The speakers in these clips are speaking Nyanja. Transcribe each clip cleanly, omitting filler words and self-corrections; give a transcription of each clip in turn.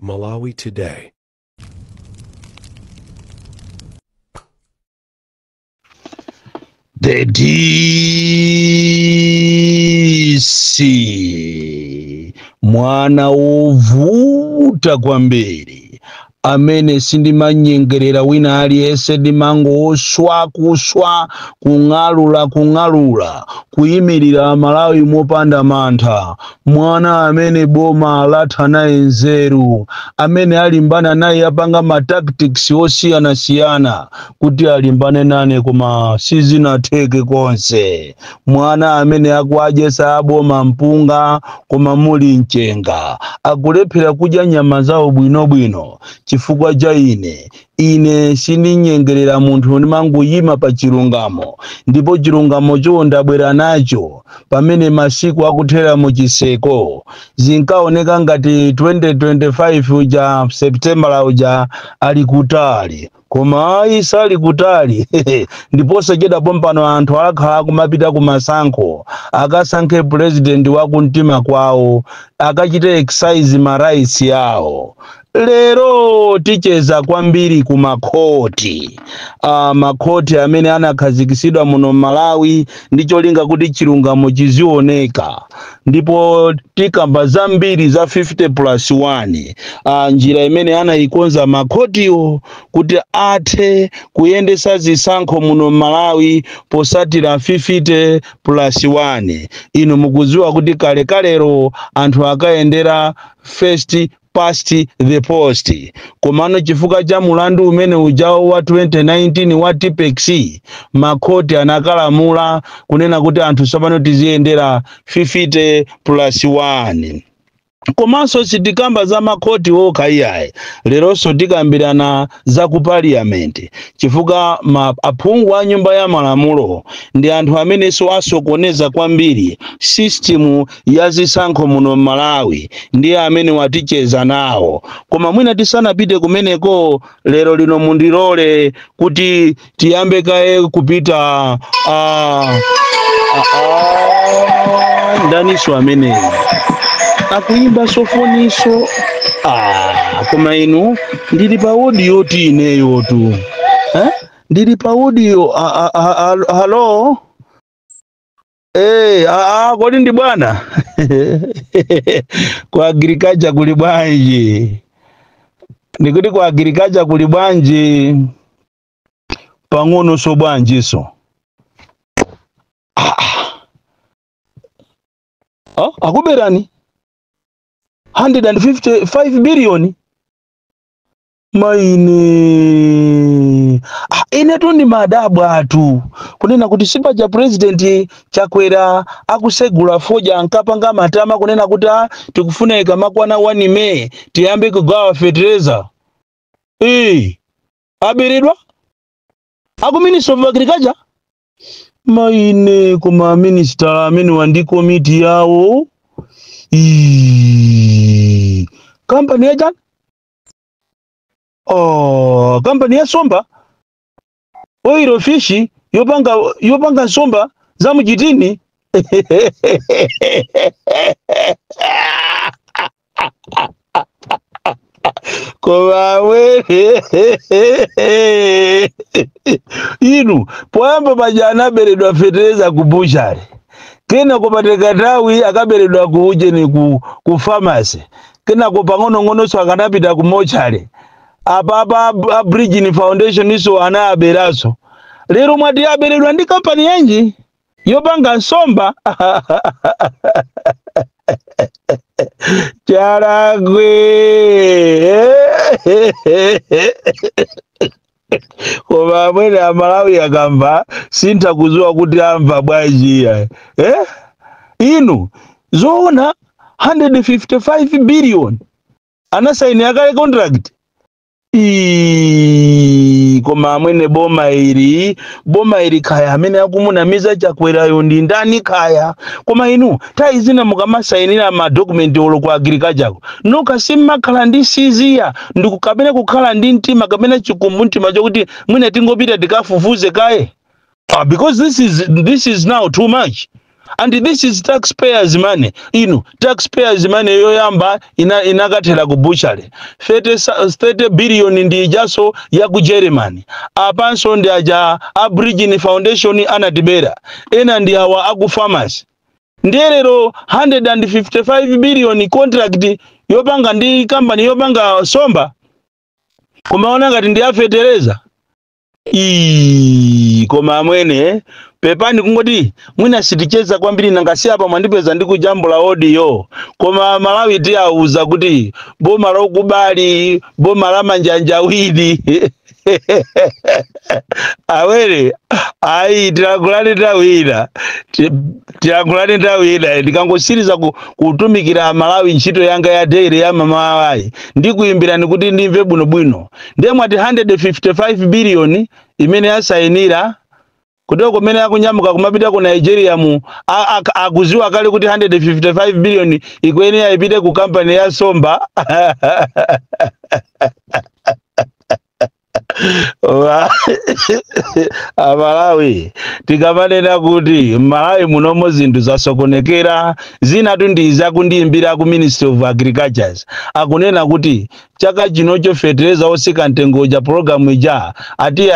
Malawi Today. The DC mwana wovuta kwambiri amene sindimanyengerera wina aliyense, ndimangoswa kuswa, kung'alula kung'alula, kuyimirira Malawi mopanda mantha. Mwana amene boma latha naye nzeru, amene alimbana naye, apanga ma tactics osiyanasiyana kuti alimbane nane, koma sizinatheke konse. Mwana amene akuadyesa aboma mpunga koma muli mchenga, akulephera kudya nyama zawo bwinobwino chifukwa cha ine. Ine sindinyengerera munthu, ndimangoyima pa chilungamo, ndipo chilungamocho ndabwera nacho pamene masiku akuthera muchiseko. Zinkaoneka ngati 2025 uja September uja ali kutali, koma ayi, sali kutali. Ndiponso chedwa pompano anthu akhala kumapita ku masankho, akasankhe president wa kumtima kwawo, akachite exercise ma rights yawo. Lero ticheza kwambiri ku makhoti, makhoti amene anakhazikitsidwa muno Malawi ndi cholinga kuti chilungamo chizioneka, ndipo tikamba zambiri za 50 plus 1, njira imene anayikonza makhotiwo kuti athe kuyendesa zisankho muno Malawi posatira 50 plus 1. Inu mukudziwa kuti kalekalero anthu akayendera first past the post, komano chifukwa cha mulandu umene ujawo wa 2019 wa Tipex, makhoti anakalamula kunena kuti anthu tsopano tiziyendera 50 plus 1. Komanso sitikamba za makhoti okha iyayi, leronso tikambirana za ku parliament, chifukwa ma aphungu a nyumba ya malamulo ndi anthu amenenso asokoneza kwambiri system ya zisankho muno Malawi, ndiye amene waticheza nawo. Koma mwina tisanapite kumeneko, lero lino mundilole kuti tiyambe kaye kupita ndaniso ameneyi akuyimba sofoniso? Koma inu, ndili pa audio ti ineyo tu, eh? Ndili pa audio. Halo, kodi ndi bwana ku agriculture kuli bwanji? Ndikuti ku agriculture kuli bwanji? Pang'ono so bwanjiso? Akuberani 155 billion maine. Ine tu ndi madabwa atu kunena kuti sipaja President Chakwera akusegula fodya ankapanga matama kunena kuti tikufuna ikamakwana 1 May tiyambe kugawa fertilizer. Aberedwa aku Minister of Agriculture maine. Koma minister amene wandi komiti yawo. Ii, kampani ya chani? Oh, kampani ya somba, oil fish, yopanga nsomba za muchitini. Koma were inu, poyamba paja anaberedwa fetereza ku butchery, kenako patekatawi akaberedwa ku ujeni, ku pharmacy, kenako pang'onong'ononso akanapita ku mortuary, apapa a Bridgin Foundation iso anayaberaso. Lero mwati aberedwa ndi kampani yanji yopanga nsomba? Chalagwe. Koma amwene, Amalawi akamva sintha kuziwa kuti amva bwanji iya, eh? Inu zoona 155 billion anasaini akale contract. Ii, koma amwene, boma ili kaya amene akumunamiza Chakwerayo ndi ndani kaya. Koma inu, nthawi zina mukamasayinira ma document olo ku agriculture nokha, simmakhala ndi siziya ndikukapena kukhala ndi mtima kapena chikumbumtima chokuti mwina tingopita tikafufuze kaye? Because this is now too much. And this is taxpayers' money. Inu, taxpayers' money yoyamba inakathera ku butchery. 30 billion ndi ijaso ya ku Germany. Apanso ndi aja a Bridgin Foundation anatibera. Ena ndi awa aku farmers. Ndiye lero 155 billion contract yopanga ndi company yopanga somba, kumaona ngati ndi afetereza. Ii, koma amwene, pepani, kungoti mwina siticheza kwambiri, nangasi apa mwandipeza ndi kujambula audio. Koma Malawi tiyauza kuti boma lokubali, boma la manjanjawiri awere. Ayi, tilankhulane nthawi, tilankhulane nthawi ina ndikangosiriza kutumikira Malawi ntchito yanga ya daily ya mamawayi, ndikuyimbirani kuti ndimve bwinobwino. Ndiye mwati 155 billion imene yasayinira kuteko, kumene akunyamuka kumapita ku Nigeria, mu akuziwa kale kuti 155 billion ikuyenera ipite ku kampani ya somba. Amalawi, tikamanena kuti Malawi munomo zinthu zasokonekera, zinatu ndi zakundiyimbira ku Ministry of Agriculture, akunena kuti chaka chinocho fetereza osika mtengo uja, pologalamu ija ati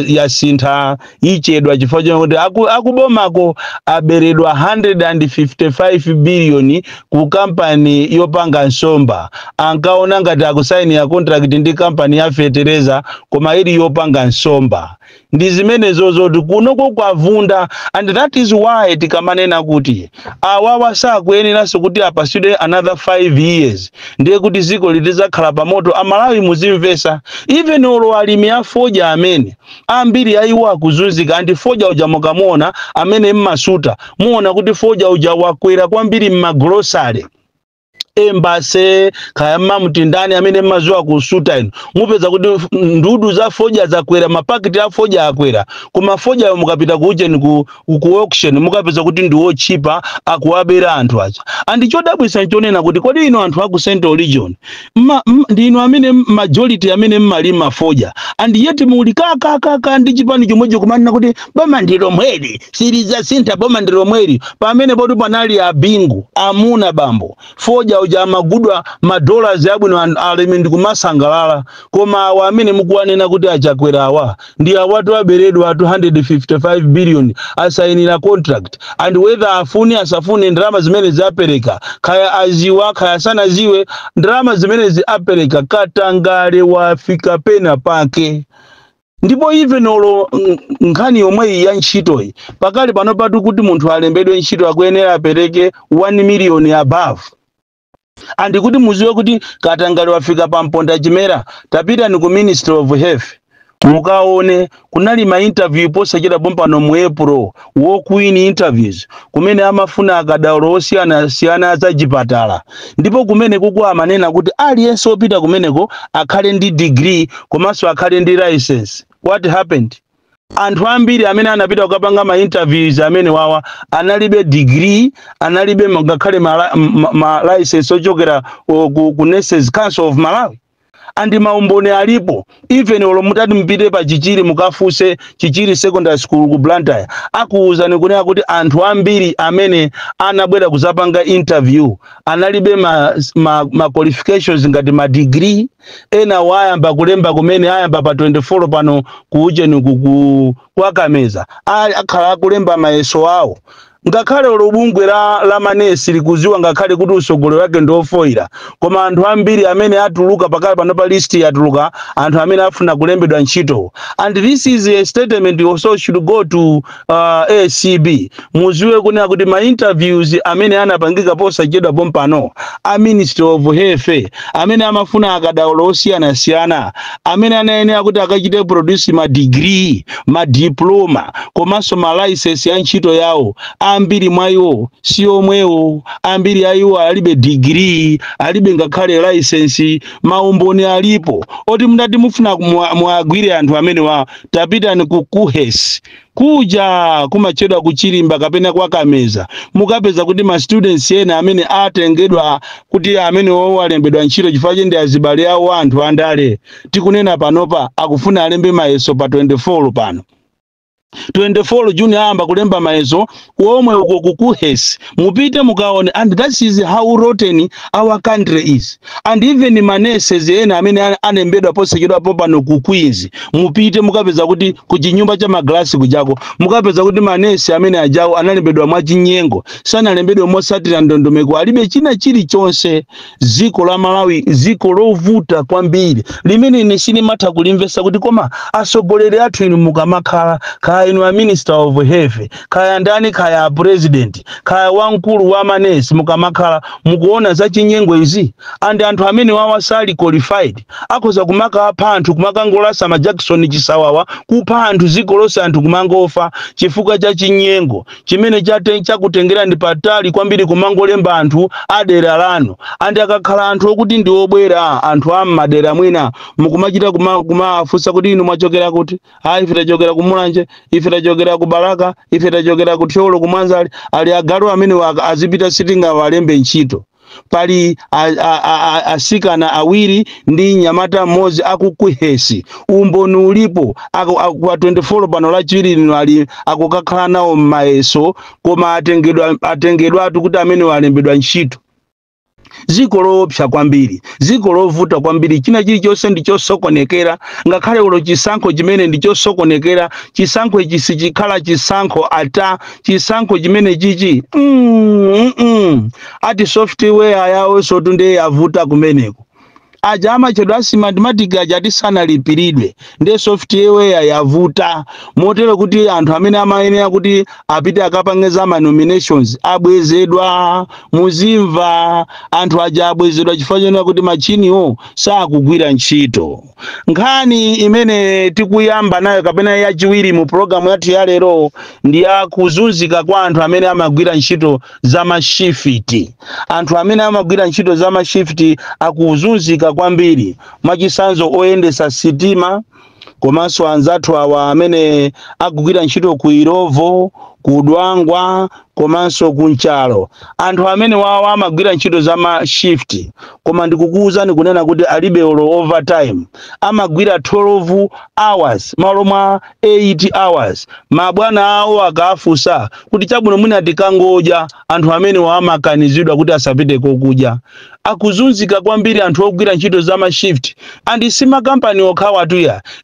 yasintha, ichedwa chifukwa chakuti akubomako aberedwa 155 billion ku kampani yopanga nsomba. Ankaona ngati akusainira contract ndi kampani ya fetereza, koma ili yopanga nsomba. Ndi zimenezo zoti kunoko kwavunda, and that is why tikamanena kuti awawa sakuyeneranso kuti apasidwe another 5 years, ndiye kuti ziko litizakhala pamoto. Amalawi, muzimvesa, even olo alimi a fodya amene ambiri aiwo akuzunzika, and fodya uja mukamuona, amene mmasuta, muona kuti fodya uja wakwera kwambiri mmagrosare embase, kaya mmamutindani, amene mmaziwa kusuta inu, mupeza kuti ndudu za fodya zakwera, mapakiti a fodya akwera. Koma fodya mukapita kucheni ku auction, mukapeza kuti ndi wochipa, akuwabera anthu aja. And chodabwisa nchonena kuti kodi inu anthu aku Central Region ndinu amene majority amene mmalima fodya, and yet muli kakakaka ndi chipani chomwecho, kumanena kuti boma ndi lomweli, silizasintha, boma ndi lomweli, pamene poti panali abingu amuna bambo, fodya uja amagudwa madollars abwino, alimi ndikumasangalala. Koma awa amene mukuwanena kuti achakwera awa ndi awatu aberedwa 255 billion, asayinira contract, and whether afune asafune, ndalama zimene zapereka, kaya aziwa kaya sanaziwe, ndalama zimene apereka. Katangale wafika pena pake. Ndipo even olo nkhani yomweyi ya ntchitoyi, pakali pano patu kuti munthu alembedwe ntchito akuyenera apereke 1 million above. And kuti muziwe kuti katangale wafika pa mponda chimera, tapitani ku Ministry of Health mukaone kunali ma interview posachedwa pompano mu April, walk-in interviews, kumene amafuna akadaulo osiyanasiyana za chipatala. Ndipo kumene kuku amanena kuti aliyense wopita kumeneko akhale ndi degree komanso akhale ndi license. What happened? Anthu ambiri amene anapita kukapanga ma interviews amene wawa analibe degree, analibe ngakhale ma license ochokera ku Nurses Council of Malawi. And maumboni alipo. Even olo mutati mpite pa Chichiri, mukafuse Chichiri Secondary School ku Blantyre, akuwuzani kunena kuti anthu ambiri amene anabwera kuzapanga interview analibe ma qualifications ngati ma degree. Ena wayamba kulemba kumene ayamba pa 24 pano kuujeni kwakameza, akhala akulemba mayeso awo. Ngakhale olo bungwe la manesi likuziwa, ngakhale kuti usogolero wake ndi ofoira, koma anthu ambiri amene atuluka pakali pano pa list yatuluka, anthu amene afuna kulembedwa ntchito. And this is a statement also should go to ACB. Muziwe kunena kuti ma interviews amene anapangika posachedwa pompano a Ministry of Health, amene amafuna akadaulo osiyanasiyana, amene anayenera kuti akachite produce ma degree, ma diploma komanso ma license ya ntchito yawo, ambiri mwa iwo si omwewo. Ambiri a iwo alibe degree, alibe ngakhale license. Maumboni alipo oti mudati mufuna muagwire anthu amene wa, tapitani ku KUHeS kuja kumachedwa kuchilimba kapena kwakameza, mukapeza kuti ma students ena amene atengedwa kuti amene wowo alembedwa ntchito chifukwa ndi azibale awo anthu andale, tikunena panopa akufuna alembe mayeso pa 24 pano. 24 June ayamba kulemba mayeso omwe uko ku KUHeS. Mupite mukaone. And that is how rotten our country is. And even manurses ena amene anembedwa posachedwapo pano ku Queens, mupite mukapeza kuti ku chinyumba cha maglasi kujako mukapeza kuti manesi amene ajawo analembedwa mwachinyengo, sanalembedwe mosatira ndondomeko, alibe china chilichonse. Dziko la Malawi, dziko lovuta kwambiri limene ine sinimatha kulimvesa kuti koma atsogoleri athu inu mukamakhala, kaya inu a Minister of Health, kaya ndani, kaya a President, kaya wamkulu wa manesi, mukamakhala mukuona za chinyengo izi and anthu amene wawa sali qualified, akhoza kumakapha anthu, kumakangolasa ma Jackson chisawawa, kupha anthu dziko lonse, anthu kumangofa chifukwa cha chinyengo chimene chakutengerani patali kwambiri, kumangolemba anthu adera lanu. And akakhala anthu okuti ndi obwera, anthu a m'madera mwina, mukumachita kumafunsa kuti, "Inu mwachokera kuti?" "Ah, ife tachokera ku Mulanje, ife tachokera ku Balaka, ife tachokera ku Thyolo, ku Mwanza." Ali agalu amene azipita, sitingawalembe ntchito. Pali asikana awiri ndi nyamata mmodzi aku KUHeS, umboni ulipo. Pa 24 pano, Lachiwiri lino, ali akukakhala nawo m'mayeso, koma atengedwatu kuti amene walembedwa ntchito. Dziko loopsa kwambiri, dziko lovuta kwambiri, china chilichonse ndi chosokonekera, ngakhale ulo chisankho chimene ndi chosokonekera. Chisankho ichi sichikhala chisankho ata. Chisankho chimene chichi Ati software yawo sotu ndiye yavuta kumeneko. Aja amachedwa a Smartmatic aja ati sanalipiridwe, ndiye software yavuta motero kuti anthu amene amayenera kuti apite akapange za ma nominations abwezedwa. Muzimva, anthu aja abwezedwa chifukwa chonena kuti machiniwo sakugwira ntchito. Nkhani imene tikuyamba nayo, kapena yachiwiri mu pologalamu yathu ya lero, ndi ya kuzunzika kwa anthu amene amagwira ntchito za mashift. Anthu amene amagwira ntchito za mashift akuzunzika kwambiri. Mwachitsanzo, oyendesa sitima, komanso anzathu awa amene akugwira ntchito ku Illovo, ku Dwangwa, komanso ku Nchalo. Anthu amene wawa amagwira ntchito za ma shift, koma ndikukuwuzani kunena kuti alibe olo overtime. Amagwira 12 hours malo mwa 8 hours. Mabwana awo akafunsa kuti, "Chabwino, mwina tikangodya," anthu amene amakanizidwa kuti asapite kokudya. Akuzunzika kwambiri anthu ogwira ntchito za ma shift. And si makampani okhawa,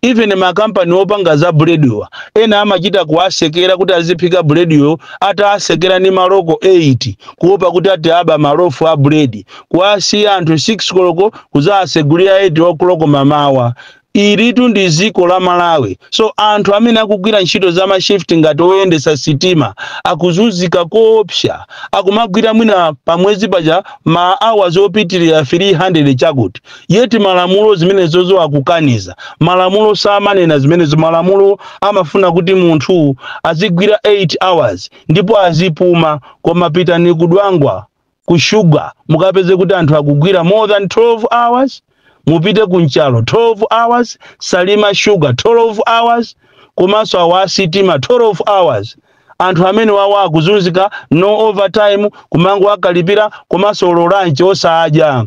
even makampani opanga za bulediwa, ena amachita kuwasekera kuti aziphika bulediyo atasekera ndi maloko 8, kuopa kuti ati aba malofu a buledi. Kuwasiya anthu 6 koloko, kuzasegulira 8 o'clock mamawa. Ilitu ndi dziko la Malawi. So anthu amene akugwira ntchito za mashift ngati oyendesa sitima akuzunzika koopsa. Akumagwira mwina pamwezi paja ma hours opitirira 300 chakuti, yet malamulo zimenezozo akukaniza. Malamulo samanena zimenezo. Malamulo amafuna kuti munthu azigwira 8 hours ndipo azipuma. Koma pitani ku Dwangwa, ku shuga, mukapeze kuti anthu akugwira more than 12 hours. Mupite ku Nchalo, 12 hours. Salima Sugar, 12 hours. Komanso awa asitima, 12 hours. Anthu amene wawa akuzunzika, no overtime, kumango akalipira, komanso olo lunch osadya.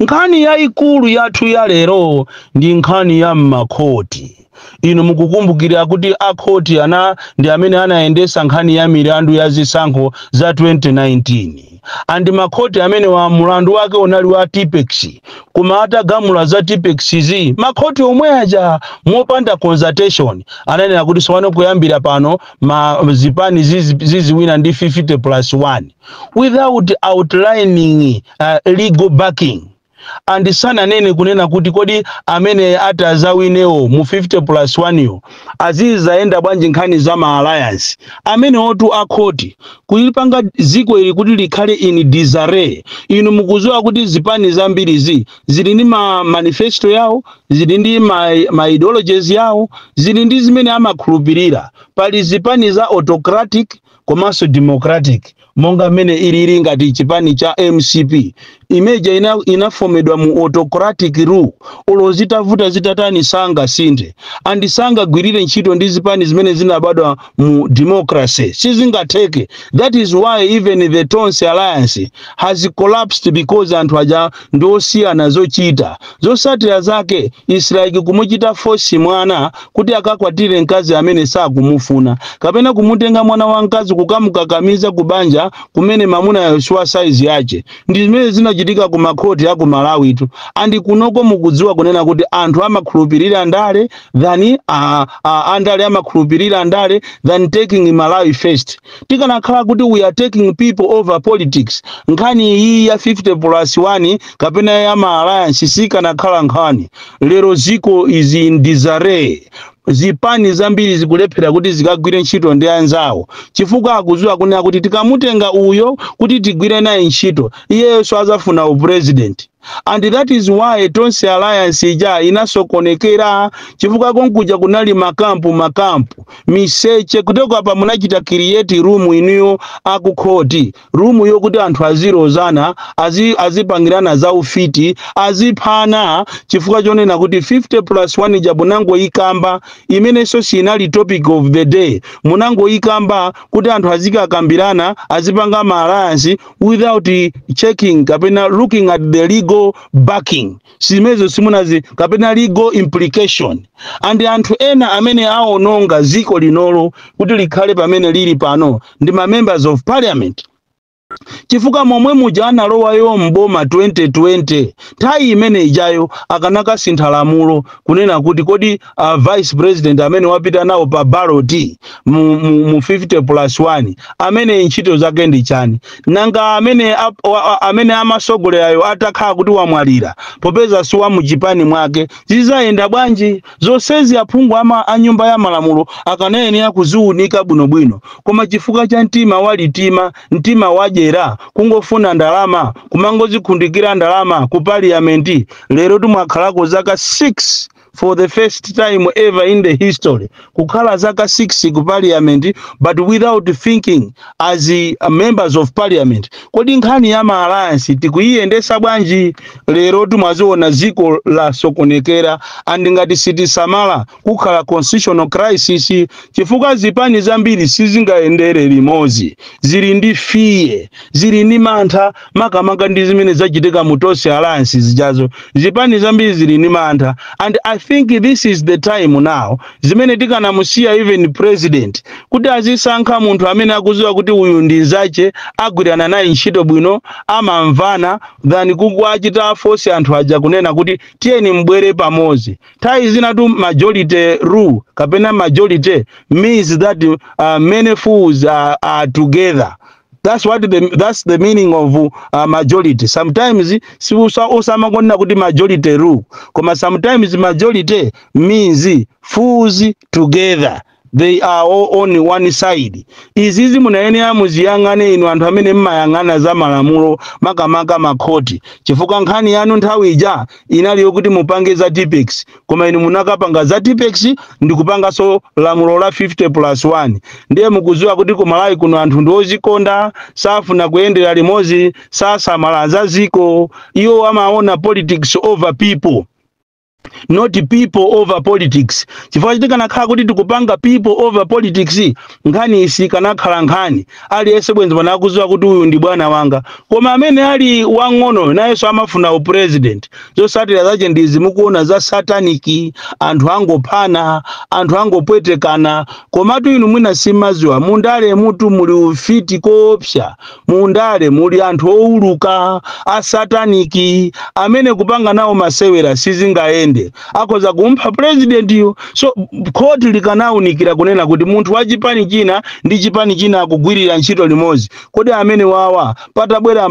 Nkhani yayikulu yathu ya lero ndi nkhani ya mmakhoti. Inu mukukumbukira kuti akhoti ana ndi amene anayendesa nkhani ya milandu ya zisankho za 2019. And makhoti amene wa mulandu wake unali wa Tipex, koma atagamula za Tipex zi, makhoti omwe aja mopanda consultation ananena kuti sowano kuyambira pano ma zipani ziziwina ndi 50 plus 1 without outlining legal backing. And sananene kunena kuti kodi amene ati azawinewo mu 50 plus 1 yo azizayenda bwanji nkhani za ma alliance amene otu akhoti kulipanga dziko ili kuti likhale in disarray. Inu mukuziwa kuti zipani zambirizi zili ndi ma manifesto yawo, zili ndi ma ideologies yawo, zili ndi zimene amakhulupirira. Pali zipani za autocratic komanso democratic. Monga mmene ilili ngati chipani cha MCP imeja inafomedwa mu autocratic rule, olo zitavuta zitatani sangasinthe and sangagwirire ntchito ndi zipani zimene zinabadwa mu democracy, sizingatheke. That is why even the Tonse Alliance has collapsed, because anthu aja ndi osiyana zochita. Zosatira zake is like kumuchita force mwana kuti akakwatire mkazi amene sakumufuna, kapena kumutenga mwana wa mkazi kukamukakamiza kubanja kumene mamunayo siwa size yache. Ndi zimene zinachitika ku makhoti aku Malawitu. And kunoko mukudziwa kunena kuti anthu amakhulupirira ndale than andale amakhulupirira ndale than taking Malawi first. Tikanakhala kuti we are taking people over politics, nkhani iyi ya 50 plus 1 kapena ya ma alliance sikanakhala nkhani. Lero ziko is in disarray. Zipani zambiri zikulephera kuti zikagwire ntchito ndi anzawo, chifukwa akudziwa kunena kuti tikamutenga uyo kuti tigwire naye ntchito, iyeyo azafuna upresident. And that is why Tonse Alliance ija inasokonekera, chifukwa konkuja kunali makampu makampu, miseche. Kuteko apa munachita create room inuyo akukhoti, room yokuti anthu azilozana, azipangirana za ufiti, aziphana, chifukwa chonena kuti 50 plus 1 ija munangoyikamba, imenenso sinali topic of the day. Munangoyikamba kuti anthu azikakambirana, azipanga ma alliance without checking kapena looking at the legal backing. Simezo simunazi kapena legal implication. And anthu ena amene aononga ziko linolo kuti likhale pamene lili pano ndi ma members of parliament, chifukwa momwe muja analowayo mboma 2020, nthawi imene ijayo akanakasintha lamulo kunena kuti kodi vice president amene wapita nawo pa ballot mu 50 plus 1 amene ntchito zake ndi chani? Nanga amene amasogolerayo atakhala kuti wamwalira, popeza si wa muchipani mwake, zizayenda bwanji? Zonsezi aphungu a nyumba ya malamulo akanayenera kuziwunika bwinobwino, koma chifukwa cha mtima walitima, mtima wadyera, kungofuna ndalama, kumangozikhundikira ndalama ku parliament, lero timwakhalako zaka 6, for the first time ever in the history, kukhala zaka 6 ku parliament, but without thinking as members of parliament, kodi nkhani ya ma alliance tikuyiyendesa bwanji? Lero timwaziona ziko lasokonekera, and ngati sitisamala kukhala constitutional crisis, chifukwa zipani zambiri sizingayendere limodzi, zili ndi fear, zili ndi mantha, makamaka ndi zimene zachitika mu Tonse Alliance zijazo. Zipani zambiri zili ndi mantha, and I think this is the time now zimene tikanamusiya even president kuti azisankha munthu amene akudziwa kuti uyu ndi nzache, agwirana naye ntchito bwino, amamvana, than kukwachita force anthu aja kunena kuti tiyeni mbwere pamodzi. Nthawi zina tu majority rule kapena majority means that many fools are together. That's the meaning of majority. Sometimes si usamakonena kuti majority rule, koma sometimes majority means fools together, they are all on one side. Izizi munayenera muziyang'ane inu anthu amene mmayang'ana za malamulo, makamaka makhoti, chifukwa nkhani yanu nthawi ija inali yokuti mupange za Tipex, koma inu munakapanga za Tipex ndikupanganso lamulo la 50 plus 1. Ndiye mukudziwa kuti ku Malawi kuno anthu ndi ozikonda, safuna kuyendera limodzi, sasamala za ziko. Iwo amaona politics over people, not people over politics, chifukwa tikanakhala kuti tikupanga people over politics, nkhani isi kanakhala nkhani aliyense bwenzi panakudziwa kuti uyu ndi bwana wanga. Koma amene ali wang'ono nayenso amafuna upresident. Zotsatira zache ndizi mukuona za satanic, anthu angophana, anthu angopwetekana. Komatu inu mwina simaziwa, mundale mutu muli ufiti koopsa, mundale muli anthu owuluka a satanic amene kupanga nawo masewera sizingayende, akhoza kumpha presidentiyo. So khoti likanawunikira kunena kuti munthu wa chipani china ndi chipani china akugwirira ntchito limodzi, kodi amene wawa patabwera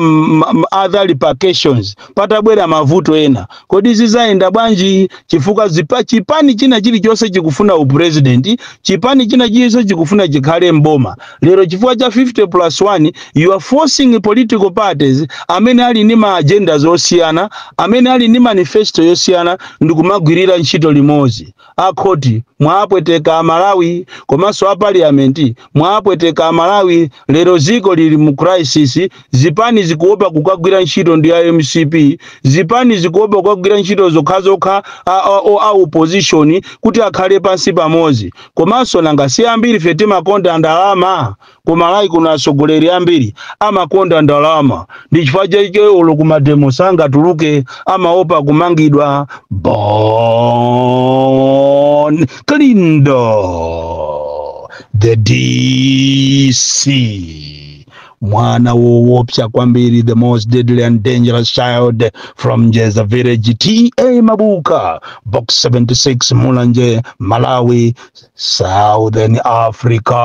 other repercussions, patabwera mavuto ena, kodi zizayenda bwanji? Chifukwa chipani china chilichonse chikufuna upresident, chipani china chilichonse chikufuna chikhale mboma. Lero chifukwa cha 50 plus 1, you are forcing political parties amene ali ndi ma agendas osiyana, amene ali ndi manifesto yosiyana, ndikumagwirira ntchito limodzi. Akhoti mwapweteka Amalawi, komanso a parliament mwapweteka Amalawi. Lero ziko lili mu crisis. Zipani zikuopa kukagwira ntchito ndi a MCP. Zipani zikuopa kukagwira ntchito zokhazokha a opposition kuti akhale pansi pamodzi. Komanso nanga si ambiri fe timakonda ndalama? Kumalawi kuno atsogoleri ambiri amakonda ndalama, ndi chifukwa chake olo kuma demo sangatuluke, amaopa kumangidwa. Bon Kalindo, the DC, mwana woopsa kwambiri, the most deadly and dangerous child from Njeza village, TA Mabuka, Box 76, Mulanje, Malawi, Southern Africa.